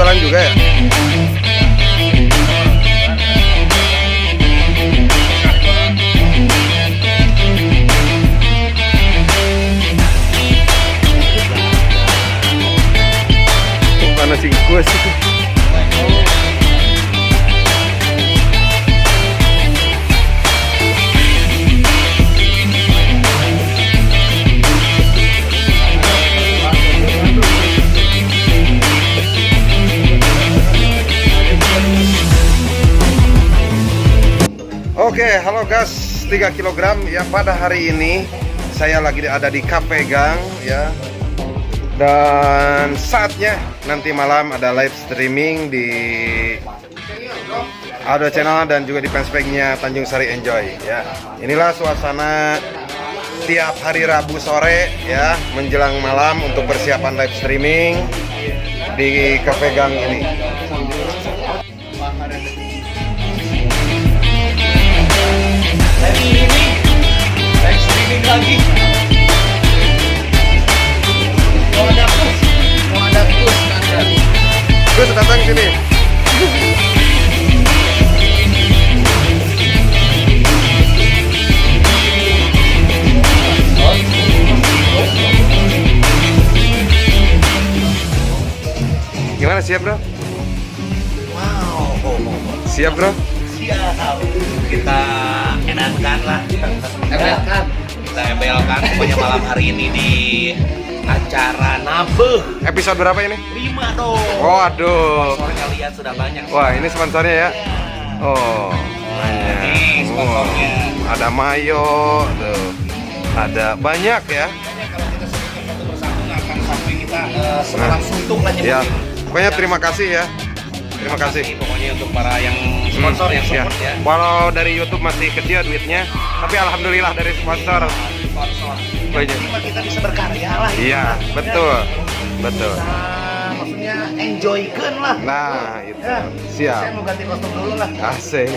jualan juga ya? Mana sih gue sih? Oke, halo guys, 3 kg ya. Pada hari ini saya lagi ada di Cafe Gang ya. Dan saatnya nanti malam ada live streaming di Ado Channel dan juga di fanspage-nya Tanjung Sari Enjoy ya. Inilah suasana tiap hari Rabu sore ya, menjelang malam untuk persiapan live streaming di Cafe Gang ini. Live streaming, live streaming lagi. Mau ada kus, mau ada kus ada. Gus, datang sini. Gimana, siap, bro? Wow, Siap, bro? Siap. Kita enakan lah. Ebelkan. Kita ebelkan pokoknya malam hari ini di acara Nabeuh. Episode berapa ini? 5 dong. Oh, aduh. Sponsor kalian sudah banyak. Wah, ini sponsornya ya? Oh, banyak. Ini sponsornya. Oh, ada Mayo, tuh. Ada banyak ya. Pokoknya kalau kita sebutkan satu persatu nggak akan sampai kita semalam suntuk lah Ya, nyebutin. pokoknya terima kasih ya. Terima kasih. Pokoknya untuk para yang sponsor, yang support ya. Walau dari YouTube masih kecil duitnya, tapi alhamdulillah dari sponsor. Sponsor. Yang Banyak. penting mah kita bisa berkarya lah. Itu Iya, lah. betul. Betul. Bisa, maksudnya enjoykan lah. Nah, itu. Ya. Siap. Saya mau ganti kostum dulu lah. Asik.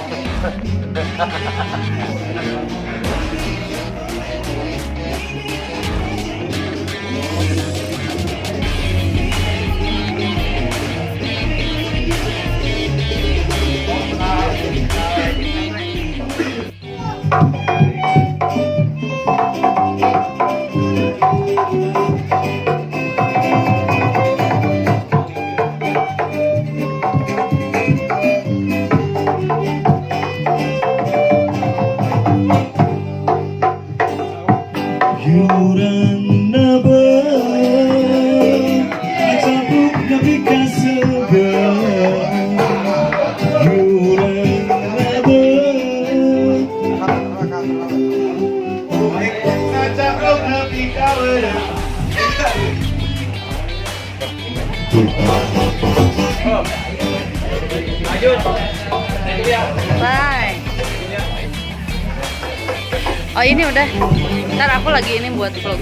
Jurang nabeuh Campuk nepi ka seubeuh. Jurang nabeuh Campuk nepi ka weureuh. Bye. Oh, ini udah. Ntar aku lagi ini buat vlog.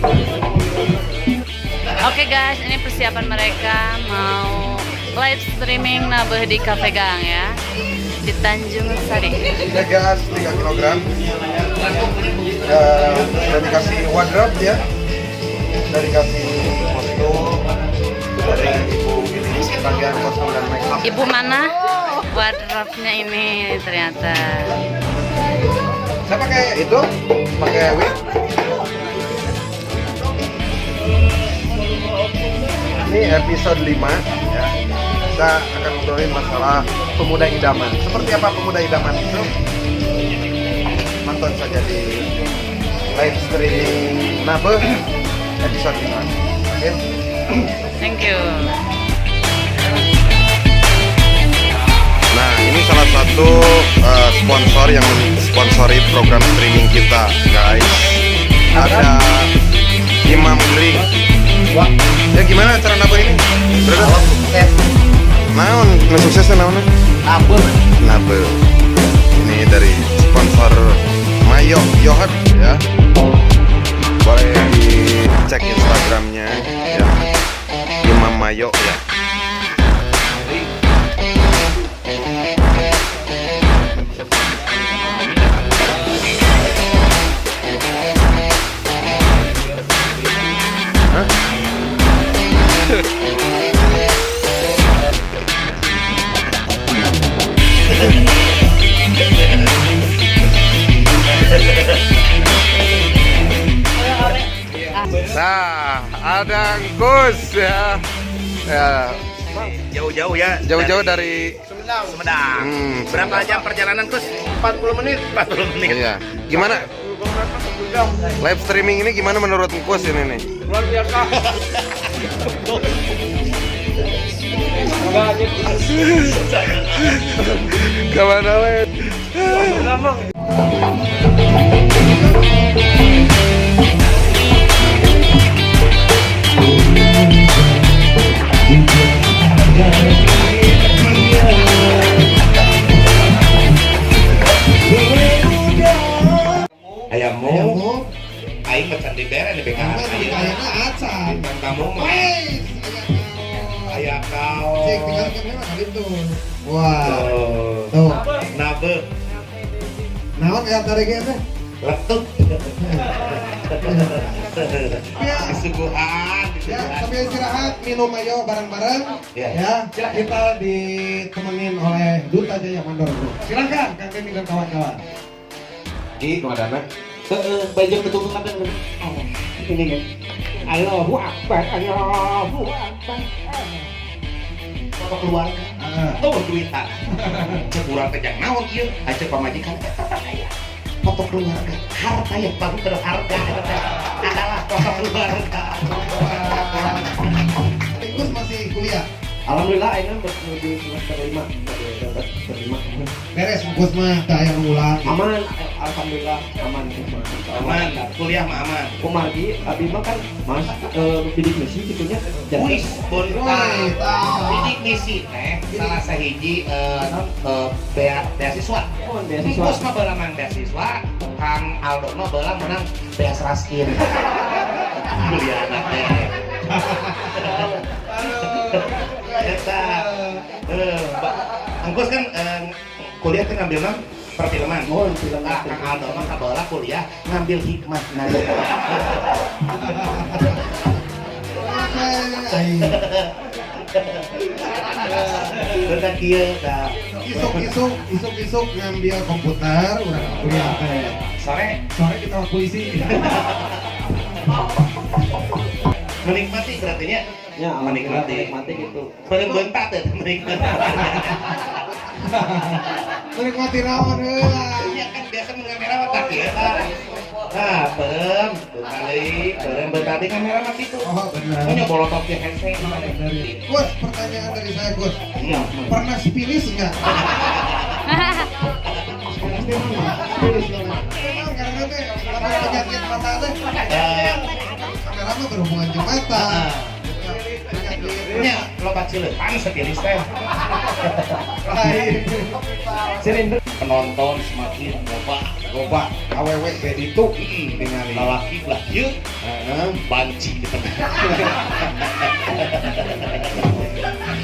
Oke guys, ini persiapan mereka mau live streaming Nabeuh di Cafe Gang ya, di Tanjung Sari. Ini gas 3 kg. Dan dikasih wardrobe ya. Dan dikasih kostum dari ibu ini bagian kostum dan make up. Ibu mana? Wardrobe-nya ini ternyata. Saya pakai itu, pakai wig. Ini episode 5 ya. Kita akan ngobrolin masalah pemuda idaman. Seperti apa pemuda idaman itu? Nonton saja di live streaming Nabeuh episode 5. Oke. Thank you. Nah, ini salah satu sponsor yang mensponsori program streaming kita, guys. Ada Imam Drink. Ya, gimana acara Nabeuh ini? Brother? Sukses. Naon, nu suksesnya naon? Nabeuh. Nabeuh. Ini dari sponsor Mayo Yohat ya. Boleh dicek Instagramnya ya. Imam Mayo ya. Hah? Nah, ada Angkus ya. Ya, Jauh-jauh ya. jauh-jauh dari Sumedang. Berapa jam perjalanan, Kus? 40 menit. 40 menit. Iya. Gimana live streaming ini gimana menurut Engkus ini nih? Luar biasa. Kemana weh? Ayamu. Aing macan dibere di BKH. Kayaknya acan. Bintang tamu mah. Wes, Aya kau. Cek, tinggal kan memang kali itu. Wah, Tuh. tuh. Nabe. Naon ya tarik teh? Letuk. Ya. Disuguhan, Ya, disuguhan. sambil istirahat minum ayo bareng-bareng. Ya. Ya, kita ditemenin oleh Duta Jaya Mandor Group. Silakan Kang Demi dan kawan-kawan. Ki, kemana? Baju betul kan. Ini kan. Allahu Akbar, Allahu Akbar. Foto keluarga. Ah. Tuh duitan. Cek urang teh jang naon ieu? Aya cek pamajikan eta teh aya. Foto keluarga, harta yang paling berharga eta teh adalah foto keluarga. Gus masih kuliah. Alhamdulillah ayeuna menuju semester 5. Semester 5. Beres Gus mah teu aya ngulang. Aman, alhamdulillah aman. Aman, kuliah mah aman. Kumargi abi mah kan mas bidik misi gitu nya. Wis, Wih, bontang. tah. Bidik misi teh salah sahiji non beasiswa. Oh, beasiswa. Engkus mah baheula menang beasiswa, Kang Aldo mah baheula menang beas raskin. Kuliah teh. Eta. Engkus kan kuliah teh ngambil non perfilman. Oh, film. Nah, Kang Aldo mah kabaheula kuliah ngambil hikmah. Nah, Oke. Bener kieu tah. Isuk-isuk, isuk-isuk ngambil komputer, urang kuliah teh. Sore Sore kita mah polisi. menikmati berarti nya. Ya, alhamdulillah Menikmati. menikmati gitu. Beureum bentak teh menikmati. Menikmati naon heula. Iya kan biasa mengamera mah tak kieu tah. Nah, beureum bentar deui, beureum bentar deui kamera mah kitu. Oh, benar. Punya bolotok ge hese. Gus, pertanyaan dari saya Gus. Hmm. Pernah spilis enggak? Spilis enggak? Emang karena teh karena penyakit mata teh. Kamera mah berhubungan jeung mata. Penyakit Nya loba cileutan sepilis teh. lain. Penonton semakin loba. Loba awewe ge ditu ningali. Lalaki belah ieu Heeh. banci di tengah.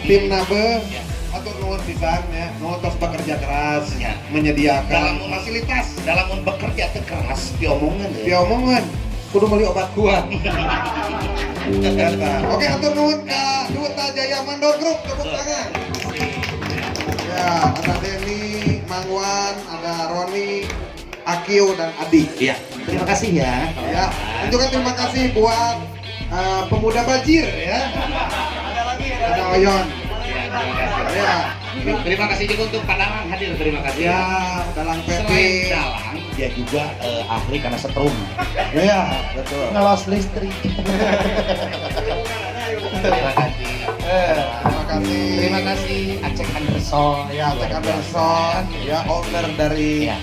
Tim Nabe atur nuhun pisan ya, nuhun tos bekerja keras Ya. menyediakan Dalam fasilitas. Dalam mun bekerja teh keras diomongan ya. Diomongan kudu meuli obat kuat. Eta. Oke, atur nuhun ka Duta Jaya Mandor Group, tepuk tangan. Ya, ada Denny, Mangwan, ada Roni, Akio dan Adi. Iya, terima kasih ya. Ya, dan juga terima kasih buat pemuda Bajir ya. Ada Oyon. Ya, terima kasih. Ya, Terima kasih juga untuk Pak Dalang hadir, terima kasih. ya, Dalang Selain Pepi. dalang, dia juga ahli karena setrum. Ya, betul. Ngelos listrik. Terima kasih. Terima kasih. Terima kasih Aceh Anderson. Ya, Aceh Anderson, ya owner dari Ya.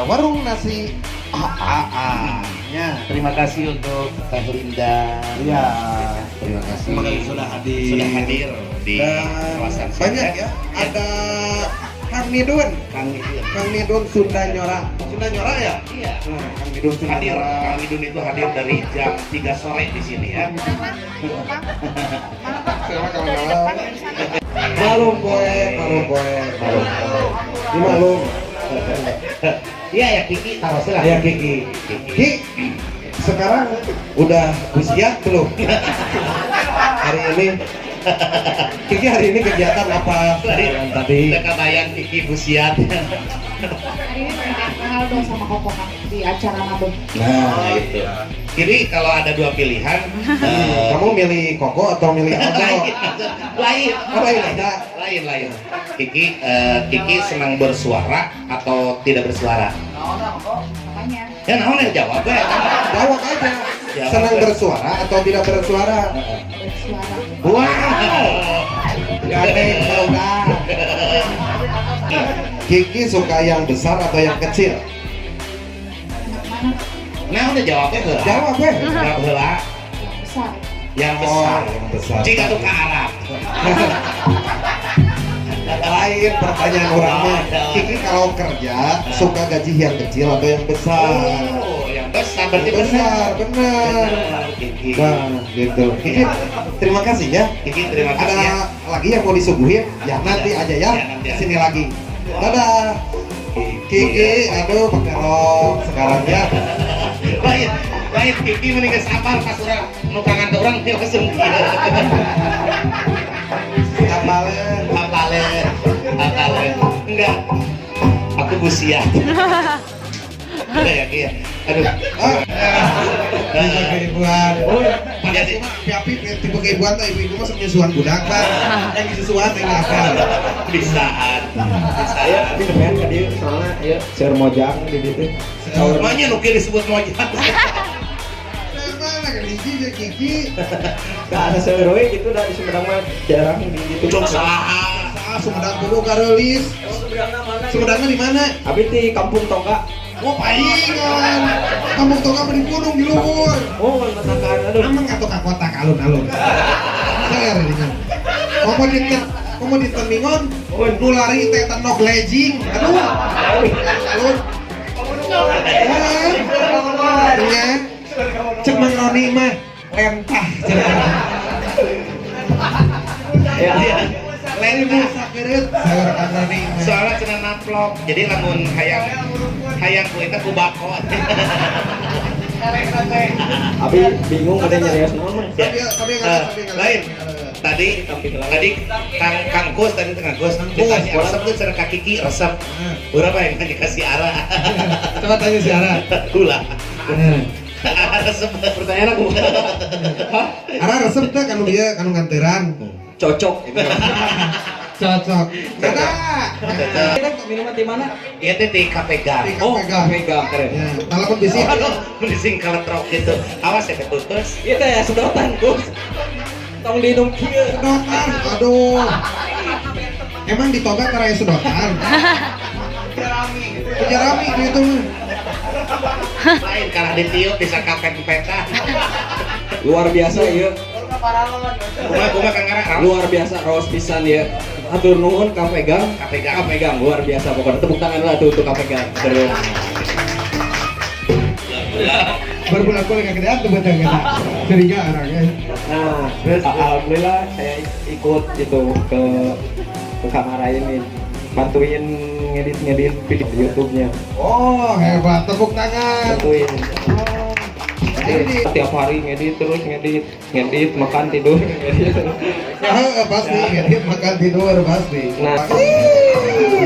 warung nasi AAA. Ya. Terima kasih untuk Teh Linda. Ya. Terima kasih. Terima kasih sudah hadir. Sudah hadir di Dan kawasan banyak ya. Ada Kang Midun, Kang Midun. Kang Midun Sunda Nyora. Sunda Nyora ya? Iya. Nah, Kang Midun Sunda Hadir, Nyora. Kang Midun itu hadir dari jam 3 sore di sini ya. Selamat malam. Malum boy, malum boy, malum. Ini malum. Iya ya Kiki, taruh sih lah. Ya Kiki. Ki, sekarang udah usia belum? Hari ini Kiki hari ini kegiatan apa? Yang tadi Udah kebayang Kiki Busiat. Hari ini kegiatan Aldo sama Koko kan di acara Nabeuh. Nah, itu. Jadi kalau ada dua pilihan, Kamu milih Koko atau milih Aldo? Lain, lain. Oh, lain ada. Lain, lain. Kiki senang bersuara atau tidak bersuara? Makanya Ya, naon ya jawab ya. Jawab aja. Jawab. Senang bersuara atau tidak bersuara? Bersuara. Wow. Gandeng udah. Kiki suka yang besar atau yang kecil? Mana? Nah, udah jawabnya heula. Jawab ya. Jawab heula. Besar. Yang besar. Oh, yang besar. Jika tuh ke Arab. Lain pertanyaan orang mah. Kiki kalau kerja suka gaji yang kecil atau yang besar? Oh, yang besar berarti Besar, benar. Benar, Kiki. Nah, gitu. Kiki, terima kasih ya. Kiki terima Ada kasih ya. lagi yang mau disuguhin? Ya nanti aja ya. Ya, nanti aja. Sini lagi. Dadah. Kiki, aduh pakai rok sekarang ya. Lain, lain Kiki mending geus apal pas urang nu kangen urang dia langsung kieu. Apaleun. Apaleun, apaleun. Enggak. Aku busia. Udah ya, Ki ya. Aduh. Ah, tipe keibuan. Oh, Jadi api tipe keibuan tuh ibu-ibu mah sok nyusuan budak kan. Yang disusuan yang apa? Bisaan. Bisaan. Ayo, tapi lumayan tadi soalnya ya seur mojang di ditu. Makanya nu kieu disebut mojang. Mana kan hiji jeung Kiki. Gak ada seur we gitu dah di Sumedang mah jarang di gitu. Cuk saha. Ah, Sumedang dulu kareulis. Sumedangnya di mana? Abi di Kampung Toga. Oh, paingan. Kampung Toga mah di gunung di luhur. Oh, matakan aduh. Ameng atuh ka kota ka alun-alun. Ser dinya. Komo di komo di Teningon, nu lari teh tenok lejing. Aduh. Alun. Nya. Cek Mang Roni mah lentah cenah. Ya. Lentah sakeureut saur Kang Roni mah. Soalnya cenah naplok. Jadi lamun hayang hayang ku eta ku bako. Abi bingung ada nyarios naon mah. Sambil sambil sambil Lain. Tadi tadi Kang Kang Kus tadi Kang Kus ditanya resep tuh cenah ka Kiki resep. Berapa yang nanya kasih arah? Coba tanya si Ara. Ulah. Resep. Pertanyaan aku. Hah? Ara resep teh kanu dia kanu nganteran. Cocok itu. Cocok. Dadah. Kita minuman di mana? Iya teh di Kafe Gang. Di Oh, Kafe Gang. Kafe Gang keren. Ya, telepon bisi. Aduh, berising kaletrok gitu. Awas ya keputus. Iya teh sedotan, Gus. Tong diinum kieu. Sedotan. Aduh. Emang di Toga tara aya sedotan? Jerami gitu mah. Lain kalah ditiup bisa kapet-petan. Luar biasa ya. Kumaha kumaha Kang Ara? Luar biasa raos pisan ya. Hatur nuhun Kafe Gang. Kafe Gang. Kafe Gang luar biasa pokoknya. Tepuk tangan lah tuh untuk Kafe Gang. Terus. Berbulan-bulan gak gedean tuh betul kita. Curiga orangnya. Nah, alhamdulillah saya ikut gitu ke kamar ini bantuin ngedit-ngedit video di YouTube-nya. Oh, hebat. Tepuk tangan. Bantuin. Jadi tiap hari ngedit terus ngedit, ngedit makan tidur ngedit. Ya, pasti ngedit makan tidur pasti. Nah. Ih.